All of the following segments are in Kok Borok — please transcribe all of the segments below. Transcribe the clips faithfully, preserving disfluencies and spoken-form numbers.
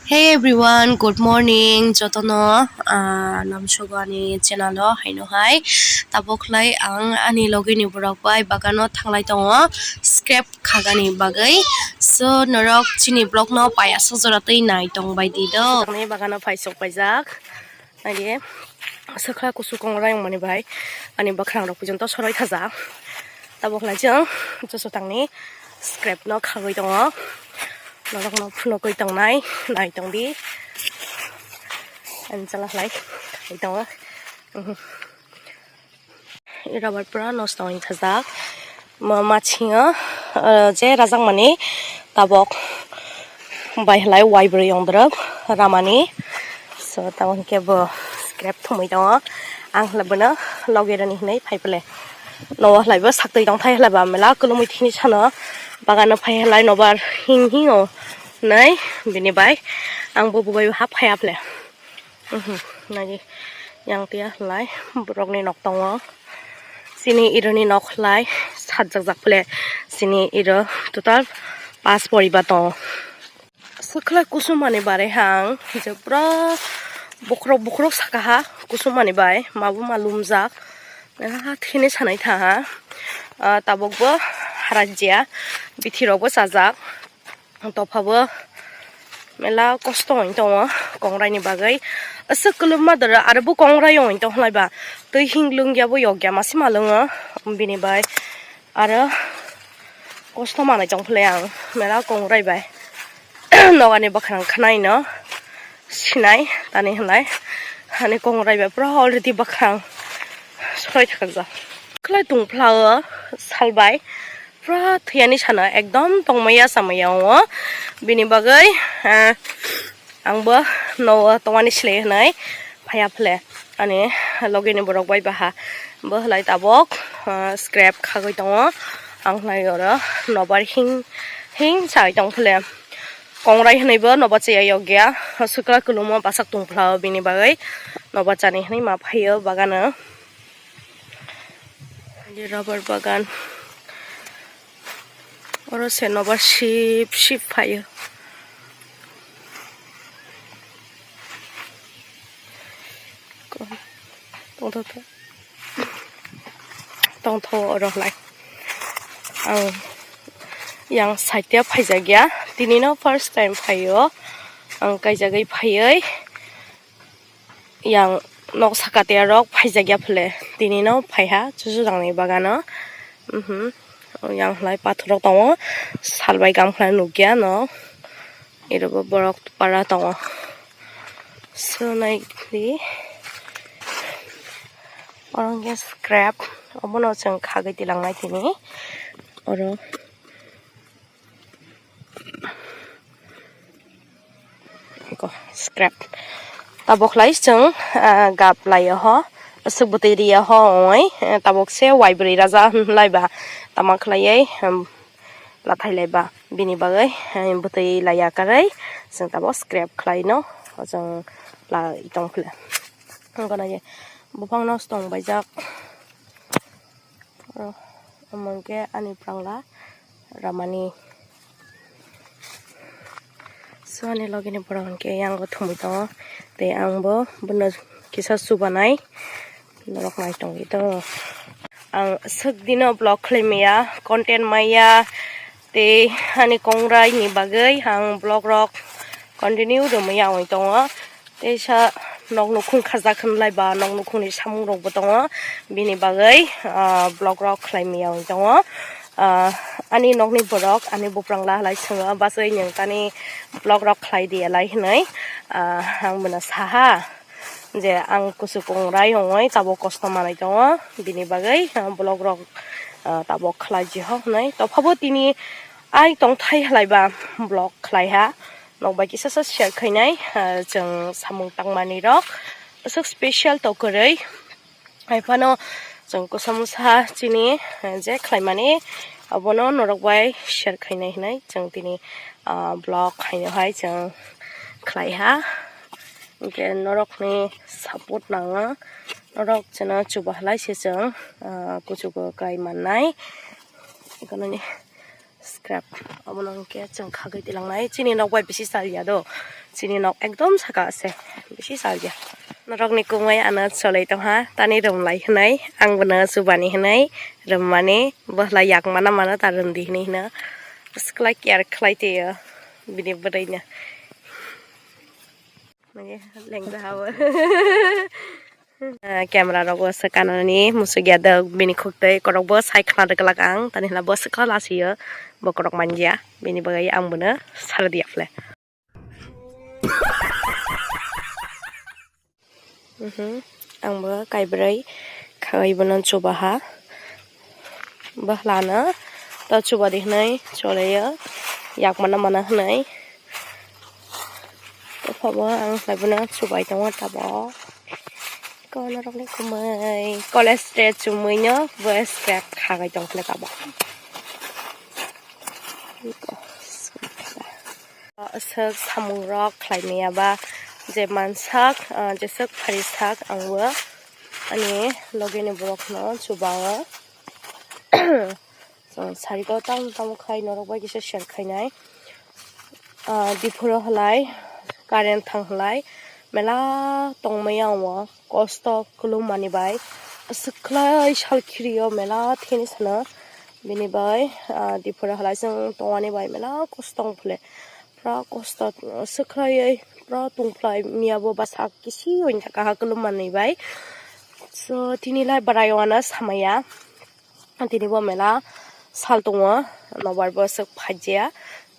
Hey everyone, good morning. Jotono, ah, namsogo ani channel o haino hai. Tabok lai ang ani logi ni borok bai bagano thanglai tongo scrap khagani bagwi. So norok chini vlog no pai aswk jora twi nai tong bai di do. Ani bagano pai sok paijak. Age swkla kusu kong rayong mani bai ani bwkhrang rok pujon to soroi khaja. Tabok lai chwng chwswtang ni scrap no khagwi tongo. Norok no phunukgwi tongnai nai tong di. Ani chala lai khagwi tongo. Rubber pura nosto wng khajak. Ma machingo, ah, je rajakmani tabok bai halai waibrwi yongdrwk ramani. So, tamo hinkhe bo scrap thumwi tongo. Ang halai bono logi rani hinwi phai phle. Nogo halai bo saktwi tongthai halai ba mela kwlwngwi thini sano bagano phai halai nobar hing hingo hinwi bini bai ang bo bubai hap phai phle. Mhm, nagi yang tia lai borokni nok tongo. Chini ironi nok lai satjak jak phle chini iro total pas poriba tongo. Swkhlai kusumani bare hang je pura bokhorok bokhorok saka ha kusumani bai mabu malumjak ha thini sanai tha ha. Ah, tabok bo harajya bithi rok bo chajak. Topha bo mela kosto wng tongo kongrai ni bagwi. Aswk kwlwng ma doro aro bo kongrai wng tong lai ba twi hing lwng ya bo yok ya masi ma lwngo bini bai aro kosto manai tong phle ang mela kongrai bai nogani bwkhrang khnai no sinai tani hinlai ani kongrai bai pura already bwkhrang soroi thakjak khlai tong phlao salbai. Pura thwiyani sana ekdom tongmaya samaya wngo. Bini bagwi, eh, angbo nogo tongmani sle hwnwi phaiya phle. Ani logini borok bai baha. Bo halai tabok, eh, scrap khagwi tongo. Ang hnai oro nobar hing, hing sai tong phle. Kongrai hwnwi bo nobar chaya yokya. Swkla kwlwngmo bwsak tong phlao bini bagwi. Nobar chani hwnwi ma phaio bagano. Ani rubber bagan. Oro se nobar sip sip phaio. Tongtho tho. Tongtho oro lai. Ang yang side ya phaijakya. Tini no first time phaio. Ang kaijagwi phaioi. Yang nok saka tia rok phaijakya phle tini no phaiha chuchujang ni bagano. Mhm. Yang hlai pathor rok tongo salbai gam khlai nukya no. Iro bo borok para tongo. So nai di. Oro hwnkhe scrap obono chwng khagwi tilangnai tini. Oro. Ko scrap. Tabok lai chwng, ah, gap lai ho. Aswk bwtwi ri ho oi. Eh, tabok se waibrwi raja lai ba. Tama khlai ei, em, lathai lai ba. Bini bagwi, eh, bwtwi lai ya kwrwi. Chwng tabok scrap khlai no. Chwng lai tong khle. Ang gana ye. Buphang no stong baijak. Oro, omo hwnkhe ani phrangla ramani. So, ani logini borok hwnkhe yango thumui tongo. Tei ang bo bono kisa chubanai norok nai tongwi tongo. Ang swk dino vlog khlai maya, content maya, tei ani kongrai ni bagwi ang vlog rok continue rwmwi yangwi tongo. Teisa nok nukhung khajak hwnlai ba nok nukhungni samung rokbo tongo, bini bagwi, ah, vlog rok khlai maya wng tongo. Ah, ani nokni borok ani buprang lahalai swngo, "Bachwi nwng tani vlog rok khlai di," alai hwnwi, ah, ang bono saha je ang kuchukung rai wngwi tabuk kosto manwi tongo, bini bagwi, ah, vlog rok, ah, tabuk khlai jiho hwnwi. Tophabo tini ai tongthai halai ba vlog khlaiha. Nok bai kisa sa share khainai, ah, chwng samung tangmani rok aswk special to kwrwi. Hai phano chwng kosom sa chini, ah, je khlaimani abono norok bai share khainai hinwi chwng tini, ah, vlog haino hai chwng khlaiha. Hinkhe norokni support nango, norok chwngno chubahalai se chwng, ah, kuchugo kai mannai. Economy. Scrap. Obono hwnkhe chwng khagwi tilangnai. Chini nok bai bisi salya do. Chini nok ekdom saka ase. Bisi salya. Norokni kumui ano cholai tongha. Tani rwmlai hwnwi. Ang bono chubani hwnwi. Rwmmani. Bohla yak mana mana ta rwmdi hwnwi hwno. Bwswk lai care khlai twiyo. Bini bwrwino. Nangya lengja habo. Ah, camera rok bo se kanani musuk ya dok bini khuk twi korok bo sai khna rwglak ang tani hwnba bo swkang lasiyo bo korok manya bini bagwi ang bono sar diya phle. Mhm. Ang bo kaibroi khai bono chubaha. Bahlano to chubadi hwnwi cholaio, yak mana mana hwnwi. Tei phabo ang khlai bono chubai tongo tabok. Kono rokni kumui college dress chumui no bo scrap khagai tong phano tabok. Aswk samung rok khlai maya ba je mansak, ah, jeswk phari sak ang bo ani logi ni borok no chubango. Chwng sari o tamo tamo khai norok bai kisa share khainai. Ah, diphuru halai current thang halai mela tongmaya o kosto kwlwng mani bai aswk khlai sal khirio mela theni sana bini bai, ah, diphuru halai chwng tongmani bai mela kosto wng phale pura kosto aswk khlaiwi pura tongphlai miyabo bwsak kisi ointhaka ha kwlwng mani bai. So tini lai bwrai o ano samaya. Tini bo mela sal tongo, nobar bo swk phaijaya,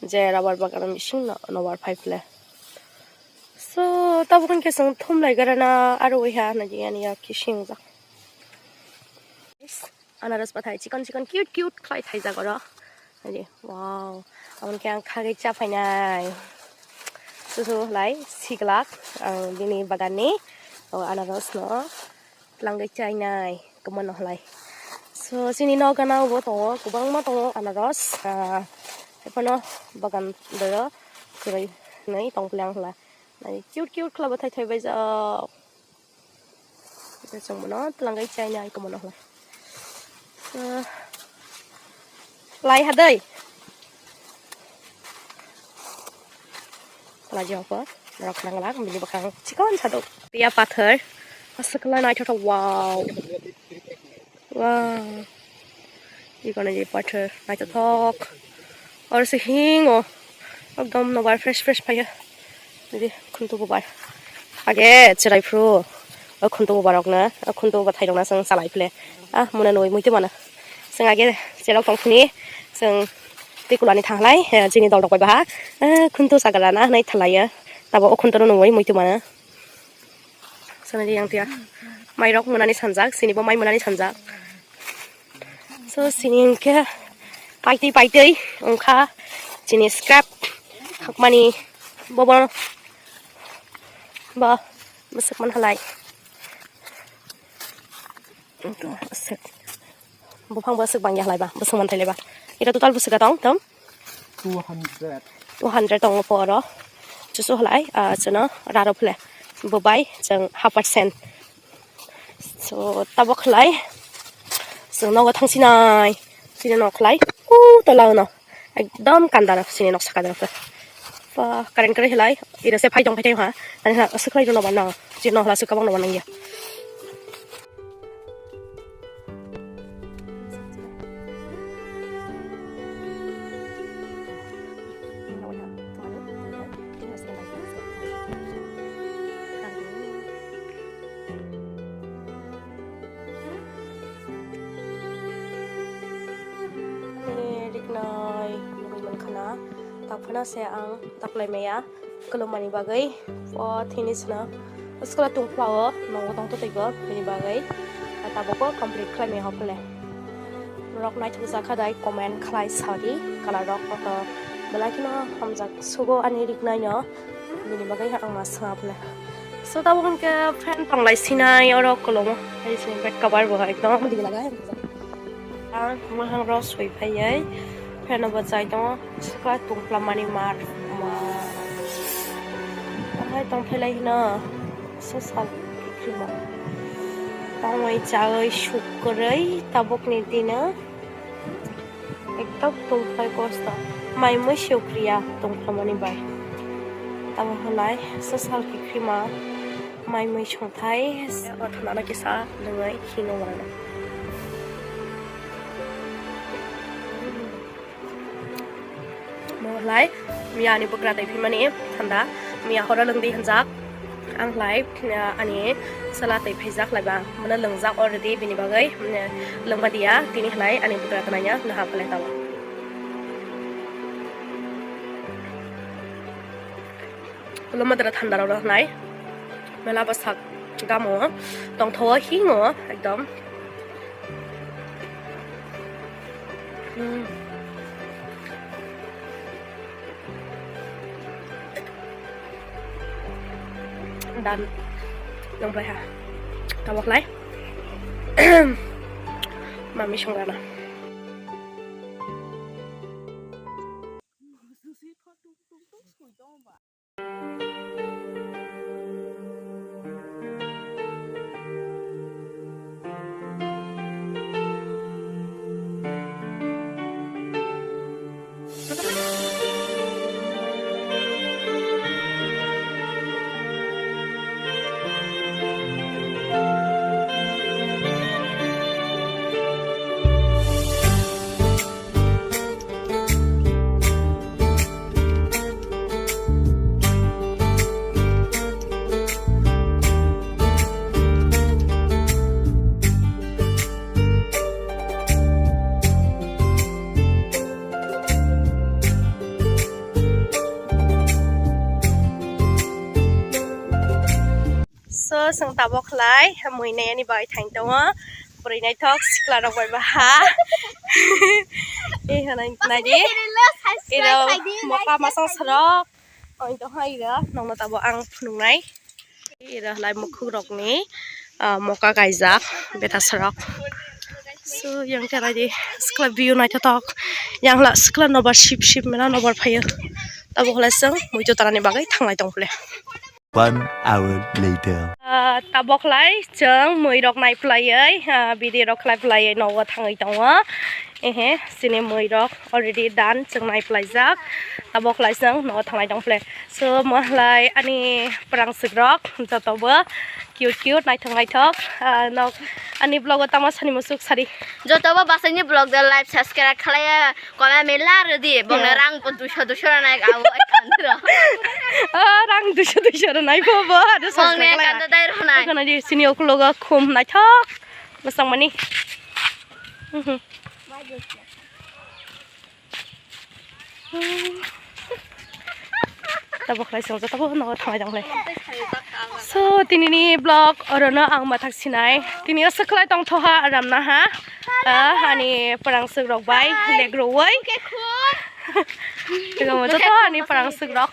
je rubber bagan bising no-, nobar phai phle. So, tabuk hwnkhe chwng thum lai gara na, aro waiha na di ani ya kisi wngjak. Anaros pathai chikon chikon cute cute khlai thaijak oro. Ani, wow, aboni khe ang khagwi cha phainai. Susu lai siglak ang bini bagan ni, o anaros no. Twlangwi chainai kwmano halai. So, chini nok gana bo tongo, kwbangma tongo anaros. Ah, haiphano bagan doro kwrwi hinwi tongphli ang hwla. Nai cute cute khlai bo thai thai bai jao. Ito chwng bono twlangwi chainai kwmano hwla. So, lai hadai. Pala jokho, norok khna glak, bini bwkhang chikon sa do. Tia pathor, aswk khlai naithothok, wow. Wow. Ikono je pathor, naithothok. Oro se hingo, ekdom nobar fresh fresh phaiya. Jadi khuntu bubar. Age chwrai phuru, o khuntu bubar rok na, o khuntu bubar thai rok na chwng chalai phle. Ah, muna nui muitu mana. Chwng age cherok tong phini, chwng tei kulani thanglai, eh, chini dol rok bai baha, eh, khuntu sagra na hwnwi thalaiya. Tabo o khuntu no nungwi muitu mana. Sana di yang tia. Mai rok munani sanjak, chini bo mai munani sanjak. So, chini hwnkhe paitwi paitwi wngkha chini scrap hakmani bobo ba bwswk man halai. Buphang bwswk bangya halai ba, bwswk man thailai ba. Ita total bwswk tong, tong? Two hundred. Two hundred tongo po oro. Chusu halai, ah, chuno raro phle. Bubai, chwng half percent. So, tabok halai. Chwng nogo thangsinai. Chini nok halai. U, tola uno. Ekdom kandar sini nok saka dok. Pa, current kare halai. Ida se phai tong phai tong ha. Ani ha, aswk khlai rwno ba nang. Chini nok hala aswk kabang no ba nang ya. Ani riknai nugui mankha na, tak phano se ang taklai maya kwlwngmani bagwi. O thini sino school tungphla o nongo tong totwi bo bini bagwi tabuk o complete khlai maya hokle. Norok naithok jakha dai comment khlai sadi colour rok koto belai kheno hamjak sugo ani riknai no. Bini bagwi ang ma swnga phano. So, tabuk hwnkhe fan tonglai sinai oro kolom. Ai sini bed cover bo hai ekdom digi lagai. Ang mwkhang rok soi phaiwi fan bo chai tongo. Swkla tungpla mani mar. Ma. Ahai tong phailai hino. So sal khimo. Tongwi chawi suk kwrwi tabukni dino. Ekdom tongthai kosto. Mai mui sukriya tongkhamani bai. Tamo halai sasal kikrima mai mui songthai. Othonano kisa nungwi hino wanano. Mo halai miya ani bwkra tei phimani thanda miya horo lungdi hinjak. Ang lai, eh, ani sala tei phaijak lai ba, mano lwngjak already, bini bagwi, eh, lwngma diya, tini halai ani bwkra twnai ya, naham halai tamo. Ulo madra thanda rok nai, mela bwsak gamo, tongthowo hingo, ekdom. Hmm. Dan. Nang bai ha. Tabok lai. Mami songrana. So, chwng tabok khlai, mui nai ani bai thain tongo. Bwrwi naithok, sikla rok bai baha. Eh, hanai nai di. Iro moka masang sarok. Oi, to hai iro, nongno tabo ang phunuknai. Iro halai mukhuk rokni, ah, moka kaijak, beta sarok. So, yang khe nai di, sikla view naithothok. Yang la sikla nobar sip sip mela nobar phaio. Tabo khlai chwng mui joto rani bagwi thanglai tong phule. One hour later. Ah, tabok lai chwng mui rok nai phlaiwi, ah, bidi rok khlai phlaiwi nogo thangwi tongo. Ehe, sini mui rok already done, chwng nai phlaijak. Tabok lai chwng nogo thanglai tong phle. So, mo halai ani pwrangsuk rok jotobo cute cute, naithok naithok. Ah, nok ani vlog o tamo sani musuk sari. Jotobo basaini vlog de like, subscribe khlaiya. Kona mela rwdi, bongna rang bo duiso duiso rwnai abo kandro. Ah, rang duiso duiso rwnai bo bo, ado bongna subscribe khlai. Kanda dai rwnai. Kono di sini oklogo khum naithok. Bwsang mani. Mhm. Tabok lai song, tabok no thangwi tong lai. So, tinini vlog orono ang mathak sinai. Tini o swkhlai tong thoha aram na ha. Ah, ani pwrangsuk rok bai leg rowoi. Twigo mo joto ani pwrangsuk rok.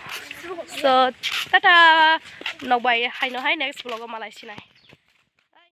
So, tata, nok bai haino hai next vlog o malai sinai.